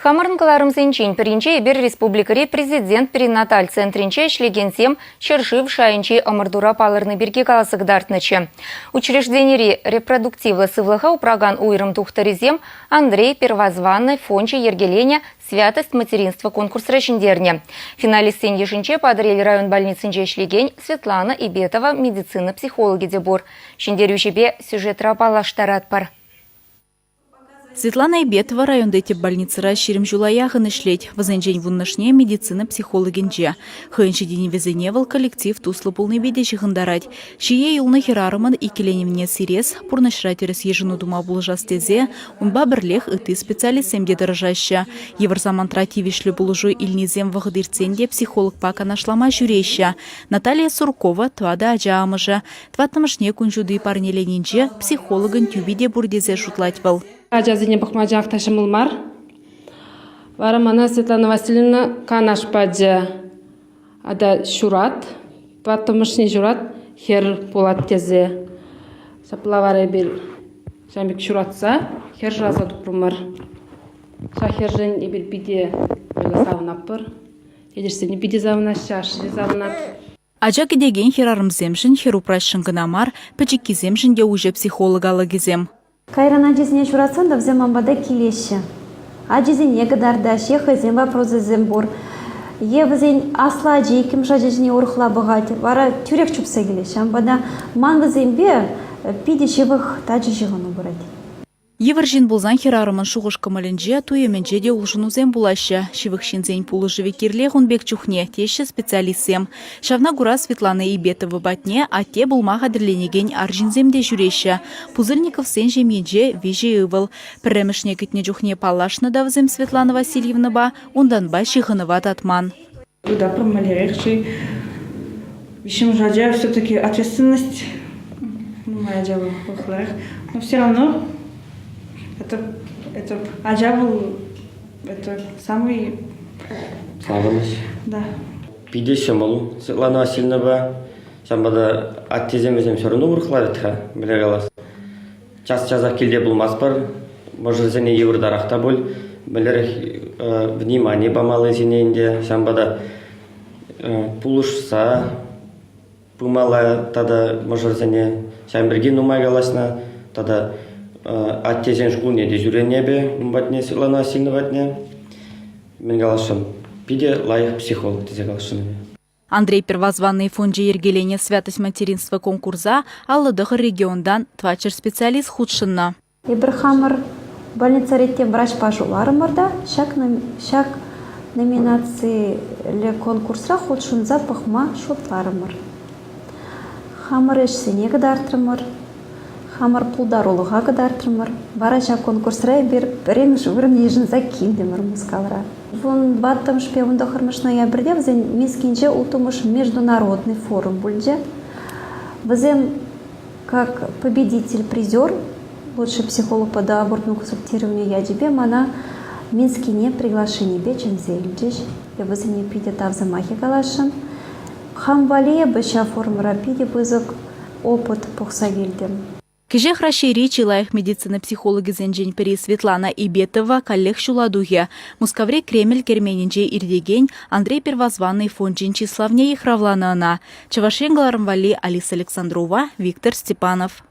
Хамӑрӑн кӑларӑмсенчен пӗринче эпир республикӑри Президент перинаталь центрӗнче ӗҫлекенсем ҫӗршыв шайӗнчи ӑмӑртура палӑрни пирки каласа кӑтартнӑччӗ. Учрежденири репродуктивлӑ сывлӑха упракан уйрӑм тухтӑрӗсем Андрей Первозванный фончӗ йӗркеленӗ «Святость материнства» конкурсра ҫӗнтернӗ. Финалистсен йышӗнче Патӑрьел район больницинче ӗҫлекен Светлана Ибетова медицина психологӗ те пур. Ҫӗнтерӳҫӗпе сюжетра паллаштаратпӑр. Светлана Ибетова районти тӗп больницӑра 20 ҫула яхӑн ӗҫлет. Вӗсенчен вуннӑшне медицина психологӗнче. Хӑйӗн ҫитӗнӗвӗсене вӑл коллектив туслӑ пулнипе те ҫыхӑнтарать. Ҫие юлнӑ хӗрарӑмӑн иккӗленӗвне сирес, пурнӑҫра тӗрӗс йышӑну тума пулӑшас тесе унпа пӗрлех ытти специалистсем те тӑрӑшаҫҫӗ. Йывӑр самантра тивӗҫлӗ пулӑшу илнисем вӑхӑт иртсен те психологпа канашлама ҫӳреҫҫӗ. Наталья Суркова тӑватӑ ача амӑшӗ. Тӑваттӑмӗшне кун ҫути парнеленинче психологӑн тӳпи те пур тесе шутлать вӑл. Ачасене пӑхма чах та ҫӑмӑл мар. Вара мана Светлана Васильевна канаш пачӗ. Ата ҫурат, тӑваттӑмӗшне ҫурат, хӗр пулать тесе. Ҫапла вара эпир ҫавӑн пек ҫуратса хӗр шыраса тупрӑмӑр. Ҫак хӗршӗн эпир питӗ савӑнатпӑр. Тетӗшсене питӗ савӑнаҫҫӗ, ашшӗ те савӑнать. Ача кӗтекен хӗрарӑмсемшӗн хӗр-упраҫшӑн кӑна мар, пӗчӗккисемшӗн те уҫӑ психолог алӑкӗсем. Кайран ачисене ҫуратсан та вӗсем ман пата килеҫҫӗ. Ачисене кӑтартаҫҫӗ, хӑйсен вопросӗсем пур. Е вӗсен аслӑ ачи иккӗмӗш ача ҫине урӑхла пӑхать, вара тӳрех чупса килет. Ҫавӑнпа та ман вӗсемпе питӗ ҫывӑх тачӑ ҫыхӑну пырать. Йывӑр ҫын пулсан хӗрарӑмӑн шухӑш-кӑмӑлӗнче, туйӑмӗнче те улшӑнусем пулаҫҫӗ. Ҫывӑх ҫынсен пулӑшӑвӗ кирлех ун пек чухне, теҫҫӗ специалистсем. Ҫавна кура Светлана Ибетова патне атте пулма хатӗрленекен арҫынсем те ҫӳреҫҫӗ. Пузырниковсен ҫемйинче виҫӗ ывӑл. Пӗрремӗшне кӗтнӗ чухне паллашнӑ та вӗсем Светлана Васильевнӑпа, унтанпа ҫыхӑнӑва татман. Тытаппӑр мӗнлерех-ши? Виҫҫӗмӗш ача все-таки ответственность нумай ача вӑл Но все равно это, это ача вӑл это самый Савӑнӑҫ. Да. Питӗ ҫӑмӑл Светлана Васильевнӑпа. Ҫавӑнпа та аттесем вӗсем все равно урӑхла вӗт-ха, мӗнле калас. Час-часах килте пулмастпӑр. Мӑшӑрсене йывӑртарах та пуль. Мӗнлерех внимани памаллисене ӗнтӗ. Ҫавӑнпа та пулӑшса пымалла тата мӑшӑрсене. Ҫавӑн пирки нумай калаҫнӑ. Тата аттесен шкулне те ҫӳренӗ эпӗ ун патне, Светлана Васильевна патне. Мӗн каласшӑн? Питӗ лайӑх психолог тесе каласшӑн эпӗ. Андрей Первозванный фончӗ йӗркеленӗ «Святость материнства» конкурса 59 регионтан тӑватҫӗр специалист хутшӑннӑ. Эпир хамӑр больницӑри тӗп врачпа шутларӑмӑр та ҫак, ҫак номинациллӗ конкурсра хутшӑнса пӑхма шутларӑмӑр. Хамӑр ӗҫсене кӑтартрӑмӑр, хамӑр пултарулӑха кӑтартрӑмӑр. Вара ҫак конкурсра эпир пӗрремӗш вырӑн йышӑнса килтӗмӗр Мускавра. Вунтӑваттӑмӗшпе вунтӑххӑрмӗш ноябрьте вӗсен Минскинче улттӑмӗш международный форум пулчӗ. Вӗсем как победитель-призер, лучший психолог по доабортному консультированию ячӗпе мана Минскине приглашенипе чӗнсе илчӗҫ. Эпӗ вӗсене питӗ тав сӑмахӗ каласшӑн. Хам валли эпӗ ҫав форумра питӗ пысӑк опыт пухса килтӗм. Кӗҫех Раҫҫейри чи лайӑх медицина психологӗсенчен пӗри Светлана Ибетова каллех ҫула тухӗ. Мускаври Кремль керменӗнче иртекен Андрей Первозванный фончӗн чыславне йыхравланӑ ӑна. Чӑваш Ен кӑларӑм валли Алиса Александрова, Виктор Степанов.